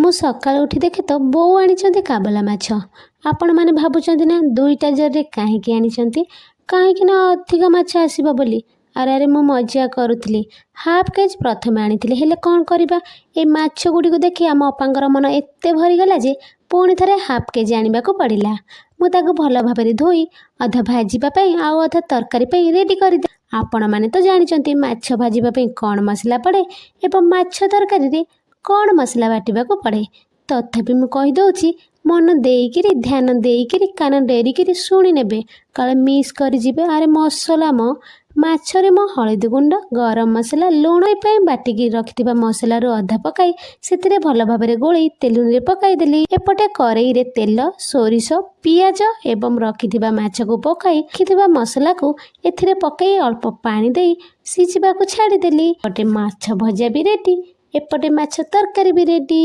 ମୁଁ ସକାଳୁ ଉଠି ଦେଖେ ତ ବୋଉ ଆଣିଛନ୍ତି କାବଲା ମାଛ। ଆପଣମାନେ ଭାବୁଛନ୍ତି ନା, ଦୁଇଟା ଜରିରେ କାହିଁକି ଆଣିଛନ୍ତି? କାହିଁକି ନା ଅଧିକ ମାଛ ଆସିବ ବୋଲି। ଆରେ ଆରେ, ମୁଁ ମଜା କରୁଥିଲି। ହାଫ୍ କେଜି ପ୍ରଥମେ ଆଣିଥିଲି, ହେଲେ କ'ଣ କରିବା, ଏ ମାଛ ଗୁଡ଼ିକୁ ଦେଖି ଆମ ଅପାଙ୍କର ମନ ଏତେ ଭରିଗଲା ଯେ ପୁଣି ଥରେ ହାଫ୍ କେଜି ଆଣିବାକୁ ପଡ଼ିଲା। ମୁଁ ତାକୁ ଭଲ ଭାବରେ ଧୋଇ ଅଧା ଭାଜିବା ପାଇଁ ଆଉ ଅଧା ତରକାରୀ ପାଇଁ ରେଡ଼ି କରିଦେଲି। ଆପଣମାନେ ତ ଜାଣିଛନ୍ତି ମାଛ ଭାଜିବା ପାଇଁ କ'ଣ ମସଲା ପଡ଼େ ଏବଂ ମାଛ ତରକାରୀରେ କ'ଣ ମସଲା ବାଟିବାକୁ ପଡ଼େ। ତଥାପି ମୁଁ କହିଦେଉଛି, ମନ ଦେଇକିରି, ଧ୍ୟାନ ଦେଇକିରି, କାନ ଡେରିକିରି ଶୁଣି ନେବେ, କାଳେ ମିସ୍ କରିଯିବେ। ଆରେ ମସଲା ମ, ମାଛରେ ମୁଁ ହଳଦୀ ଗୁଣ୍ଡ, ଗରମ ମସଲା, ଲୁଣ ପାଇଁ ବାଟିକି ରଖିଥିବା ମସଲାରୁ ଅଧା ପକାଇ ସେଥିରେ ଭଲ ଭାବରେ ଗୋଳେଇ ତେଲୁଣିରେ ପକାଇଦେଲି। ଏପଟେ କରେଇରେ ତେଲ, ସୋରିଷ, ପିଆଜ ଏବଂ ରଖିଥିବା ମାଛକୁ ପକାଇ ରଖିଥିବା ମସଲାକୁ ଏଥିରେ ପକାଇ ଅଳ୍ପ ପାଣି ଦେଇ ସିଝିବାକୁ ଛାଡ଼ିଦେଲି। ଏପଟେ ମାଛ ଭଜା ବି ରେଡ଼ି, ଏପଟେ ମାଛ ତରକାରୀ ବି ରେଡ଼ି।